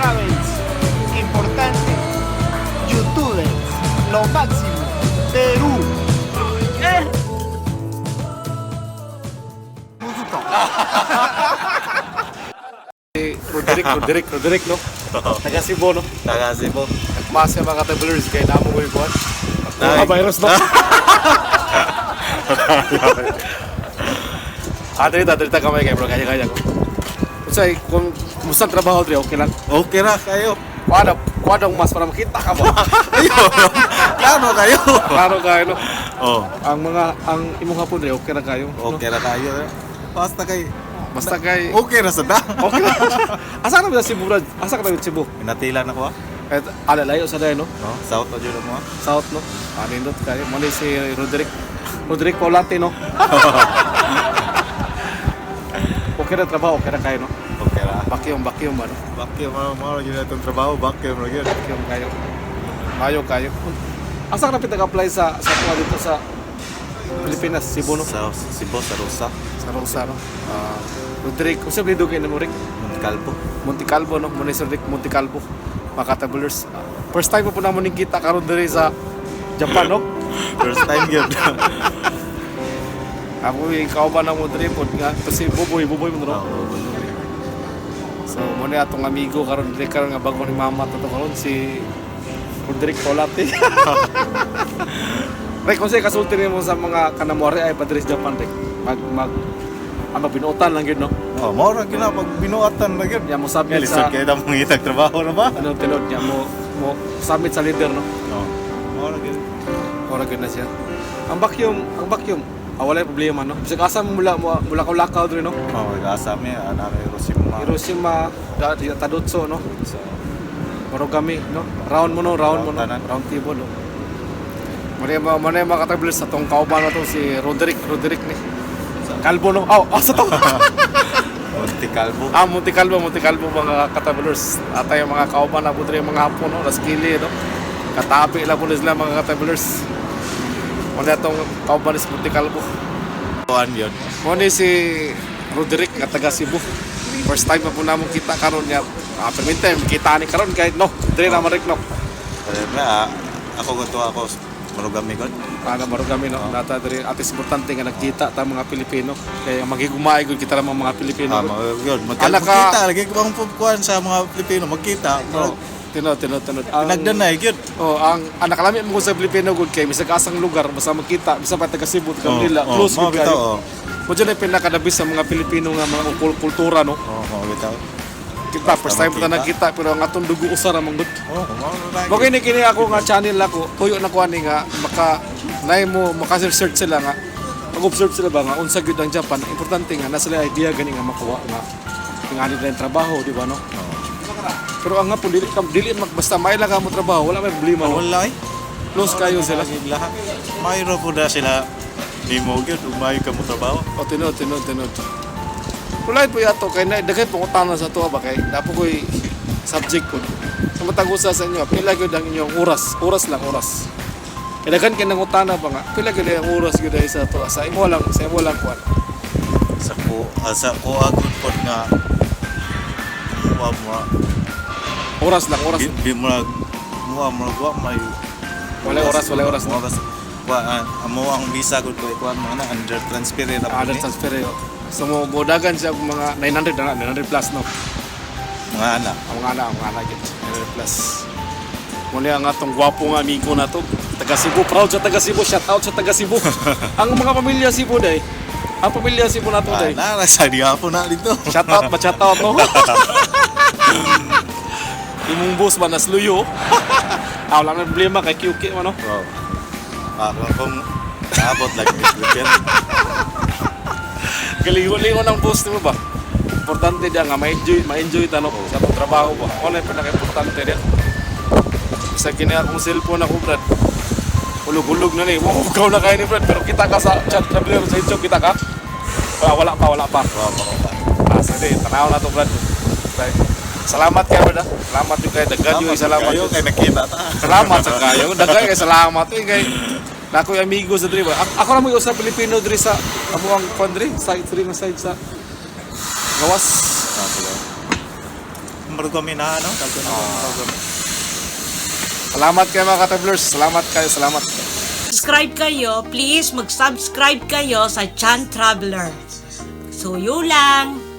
Travels. Importante. YouTubers. Lo máximo. Perú. Eh. Si Roderick, Roderick, Roderick, no? Taga Cebu, no? Taga Cebu. Mas yung mga travelers kay namo ko ikuan. Ay. Ah, virus, no? Ah, dito, dito kamay kay bro, kaya kaya ko. Unsay kung kumusta ang trabaho dre, okay lang. Okay ra kayo. Kuha kuha mas para makita ka mo. Ayo. Klaro kayo. Klaro kayo, no? Oh. Ang mga ang imong hapon dre, okay ra kayo, no? Okay ra kayo. Basta kay Basta kay okay ra sa da. Okay ra. Asa ka na ba sa Cebu, Brad? Asa ka na sa Cebu? Natila na ko ah. Eh, ala layo sa day, no? No, south na jud mo ah. South, no? Anindot kayo. Mali si Roderick. Roderick Paulate, no? Okay na trabaho, okay na kayo, no? Okay ra. Vacuum, vacuum, ano? Vacuum mo mo jud atong trabaho, vacuum ra gyud. Vacuum kayo. Mayo kayo. Asa ka na pinag-apply sa kuha dito sa Pilipinas, Cebu, no? Sa Cebu sa Rosa, Sa Rosa, no? Ah, Roderick, kung saan kayo na mo, Rick? Monte Monte Calvo, no? Muna si Roderick Monte Calvo. Mga travelers. Ah, first time po naman kita karon diri sa Japan, no? First time gyud. Ako yung kauban na mo diri pod nga kasi buboy buboy mo, no? Oh. So mo na atong amigo karon diri karon nga bago ni mama to karon si Roderick Paulate. Rek, kung sa'yo kasulti nimo sa mga kanamuari ay padres Japan, Rek. Mag mag ang magbinuotan lang yun, no? Oh, mao ra gyud na pag binuatan ra gyud. Ya mo submit Lisod sa kay ta mangitag trabaho na ba? ano tinod niya mo mo submit sa leader, no? Oh. Mao ra gyud. Ora gyud na siya. Ang vacuum, ah, wala yung problema, no? Bisag asa mo mula mo mula lakaw diri, no? Oh, gasa mi ana Hiroshima. Hiroshima, Tadutso, no? So, Marugami, no? Round mo, no? Round mo, no? Round tanan. Round table, no? Muna yung mga katravelers sa tong kauban na to, si Roderick, Roderick ni. Calvo, no? Oh, ah, sa to! Monte Calvo. Ah, Monte Calvo, Monte Calvo mga katravelers. At yung mga kauban na po diri, yung mga hapon, no? Raskili, no? Katabi lang po na sila mga katravelers. Muna itong kauban is Monte Calvo. Kuan yun. Muna si Roderick nga taga Cebu. First time na po namin kita karon niya. Ah, pero meantime, kita ni karon kahit no. Diri na man Rick, no. Pero na, ako gusto ako marugami god. Para marugami no. Nata diri at is importante nga nagkita ta mga Pilipino. Kaya magigumay gud kita lang mga Pilipino. Ah, gud. yun. Ala ka- Magkita lagi ko bang kuan sa mga Pilipino magkita. Oh, tinod tinod tinod. Ang Nagdanay gyud. Oh, ang nakalami mo sa Pilipino gud kay bisag asang lugar basta magkita, bisag pa taga Cebu, taga Manila, oh, close mao gud bitaw, kayo. oh. Mo dyan ay pinakadabis sa mga Pilipino nga mga kultura, no. Oh, mao bitaw. Kita first time pa magkita. nagkita pero ang atong dugo usa ra man gud. Oh, mao ra. Mo kini kini ako nga channel ako, tuyo na ko ani nga maka nay mo maka-search sila nga mag-observe sila ba nga unsa gyud ang Japan. Importante nga nasa sila idea gani nga makuha nga tingali nila yung trabaho, di ba, no? Pero ang nga po dili ka dili mag basta may lang ka mo trabaho, wala may problema, no? Wala eh. Close kayo sila. Lahat. Mayro po na sila nimo gyud umayo ka mo trabaho. O tinod tinod tinod. Kulay po yato kay na daghay pangutana sa tuwa ba kay napo ko'y subject ko. Sa matag usa sa inyo, pila gyud ang inyong oras, oras lang oras. Kay daghan kay nangutana ba nga, pila gyud ang oras gyud ay sa tuwa sa imo lang kuan. Sa ko ah, sa ko agud pod nga wa mo Oras lang, oras. di, di mo mo mo wa may Walay oras, walay oras, no? Oras. Wa ah, amo ang visa gud ko kuan mga na under transfer ra po Other ni. transfer eh. So mo modagan siya og mga 900 na 900 plus, no. Mga anak. Ang mga anak gyud 900 plus. Muna ang atong gwapo nga amigo na to. Taga Cebu, proud sa taga Cebu, shout out sa taga Cebu. Ang mga pamilya Cebu day. Ang pamilya Cebu na to Ah, day. nara sa diapo na dito. Shout out ba, shout out, no? Imong boss ba nasluyo? Ah, wala na problema kay QK man, no. Wow. Ah, kung naabot lagi this weekend. Galingon-lingon ang boss nimo ba? Importante diya nga ma-enjoy, ma-enjoy ta, no, sa atong trabaho ba. Wala yung pinaka-importante diya. Bisa kini akong cellphone ako, Brad. Hulog-hulog na ni. Wow, ikaw na kayo ni Brad. Pero kita ka sa chat traveler sa YouTube, kita ka? Wala, wala pa, wala pa. Wow, wow, wow. Ah, sige, tanaw na to, Brad. Bye. Salamat kayo, Brad, ah. Salamat yung kayo. Daghan yung salamat. Kayo kay nakita ta. Salamat sa kayo. Daghan kay salamat eh kay na ako'y amigo sa diri ba. Ako ra mo sa Pilipino diri sa amo ang kwan diri, side diri nga side sa gawas. Ah, sila. man kami na ano, dagko na kami. Salamat kayo, mga ka-travelers. Salamat kayo, salamat. Subscribe kayo, please mag-subscribe kayo sa Chan Traveler. So, yun lang.